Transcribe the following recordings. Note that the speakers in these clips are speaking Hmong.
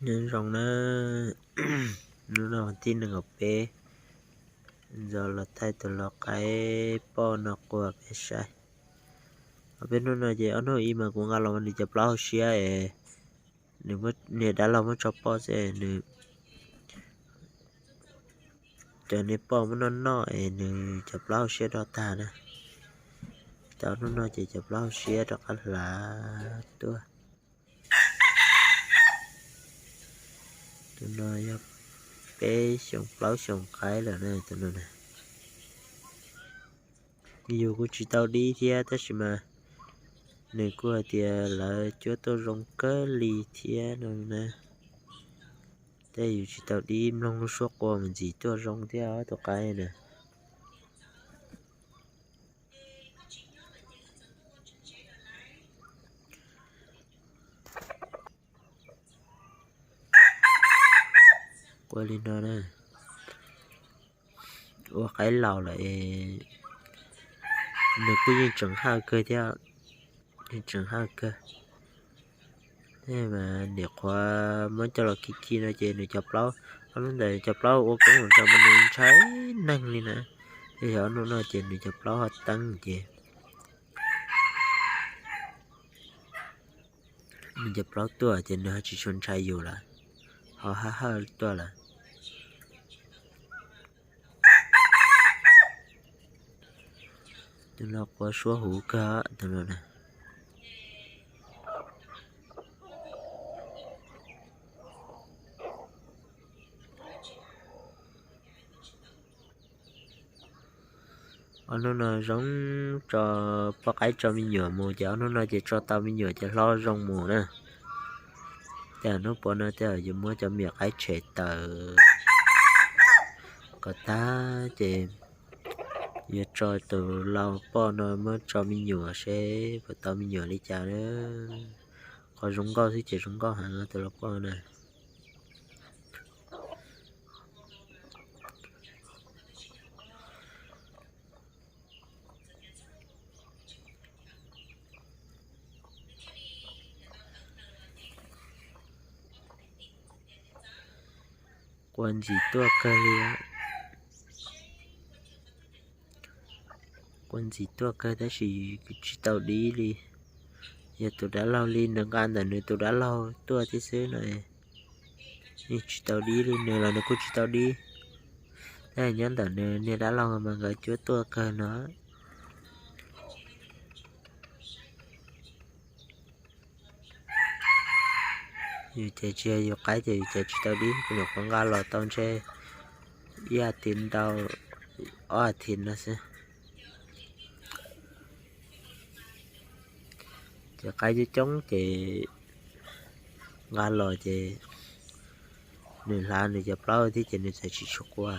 Nyob zoo na, hnub no thib nees nkaum peb, ntxov los thaij tus lau qaib poj no qua peb saib. Ob peb hnub no ces ob hnub ib mas kuv nqa los mas nws cov plaub hauv siab es nws niag dab laug muab tso poj xwb, nws cov niag poj muab noj noj es nws cov plaub hauv siab do tag na. Cov hnub no ces cov plaub hauv siab rov qab hlav tuaj. Tus no yog peb xyoos plaub xyoos qaib lawm na, tus no na. Yus kuj tsis tau dib thiab tab sis mas nws kuj hais tias lawv cuab tuaj zoo kawg li thiab no na. Tej yus tsis tau dib, mloog lub suab qua mus ntxiv tuaj zoo thiab tus qaib na. Qua li no na, ua qaib laus lawm es nws kuj yeej tseem hawj kawg thiab, yeej tseem hawj kawg. Mas nim qhuav muab coj los khi khi no ces nws cov plaub, ob hnub ntawd cov plaub ua koob hauv zos mas nws ntshai neeg li na. Yog ob hnub no ces nws cov plaub ho teeb ces nws cov plaub tuaj ces nws ho tsis tshua ntshai yus lawm, ho hawj hawj tuaj lawm. Tus no qua suab huv kawg tus no na. Ob hnub no zoo tso poj qaib tso me nyuam mus ces ob hnub no ces tso tau me nyuam ces hlob zoo mus na. Tej hnub puav no tej yuav muab cov me nyuam qaib tshem tawm kom tag ces yuav tso tus lau poj no muab tso me nyuam seb puas tau me nyuam li cas na. Qhov zoo nkauj xwb ces zoo nkauj heev tus lau poj na. Qua ntxim tuaj kawg li. Qua ntxim tuaj kawg tab sis tsis tau dib li. Yog tus dab laug li nws nqa ntawm nws tus dab laug tuaj thiab xwb no. Yeej tsis tau dib li, nws los nws kuj tsis tau dib. Tab nyob ntawm nws niag dab laug mas nkawd cuab tuaj kawg no. Yus ces tsis yog yus qaib ces yus ces tsis tau dib, kuv nyuam qhuav nqa los tau ntshe ib as thiv ntau, ob as thiv no xwb. Ces qaib coob coob ces nqa los ces nws hlav nws cov plaub thiab ces nws txawm tsis tshua qua.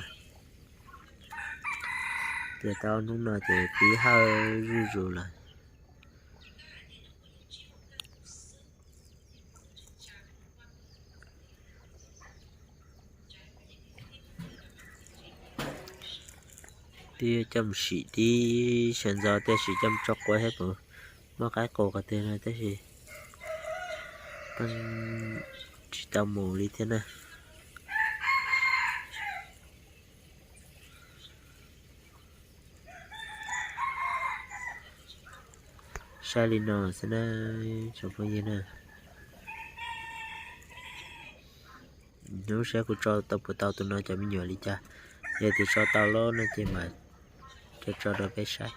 Ces tau hnub no ces pib hawj zuj zus lawm. Twb coj mus sim tib sawv ntxov tiam sis coj mus tso quav thiab puas muaj qaib qus qhov twg no tab sis pheej tsis tau mus li thiab na. Saib li no xwb na, tsoom phooj ywg na. Hnub saib kuv tso tau puas tau tus no cov me nyuam li cas. Yog tias tso tau lawm no ces mam tso tso rau peb saib.